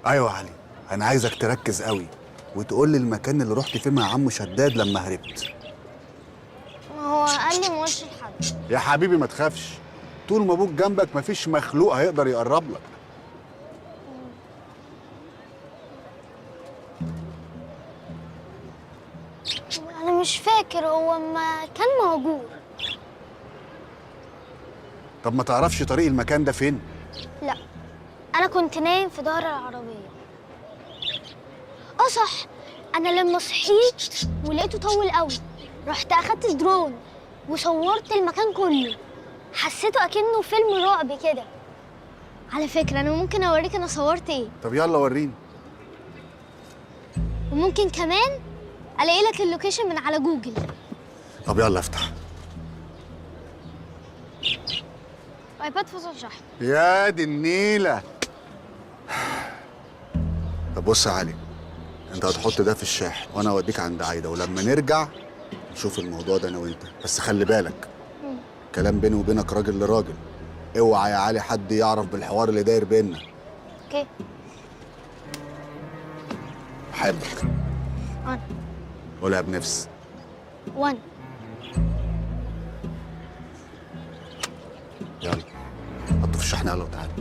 ايوه يا علي، انا عايزك تركز قوي وتقول لي المكان اللي رحت فيه مع عم شداد لما هربت. ما هو قال لي ما اقولش لحد. يا حبيبي ما تخافش، طول ما ابوك جنبك مفيش مخلوق هيقدر يقرب لك. انا مش فاكر هو ما كان موجود. طب ما تعرفش طريق المكان ده فين؟ لا، انا كنت نايم في ظهر العربية. اه صح، انا لما صحيت ولقيته طول قوي رحت اخدت درون وصورت المكان كله، حسيته اكنه فيلم رعب كده. على فكرة انا ممكن اوريك انا صورت ايه. طب يلا وريني. وممكن كمان الاقي لك ال location من على جوجل. طب يلا افتح. iPad فصل شحن. يا دي النيله. طب بص يا علي، انت هتحط ده في الشاحن وانا اوديك عند عايدة، ولما نرجع نشوف الموضوع ده انا وانت. بس خلي بالك، كلام بيني وبينك راجل لراجل. اوعى يا علي حد يعرف بالحوار اللي داير بينا. okay. بحبك. انا. قولها بنفس. وانا. يلا حطه في الشحن، يلا وتعالى.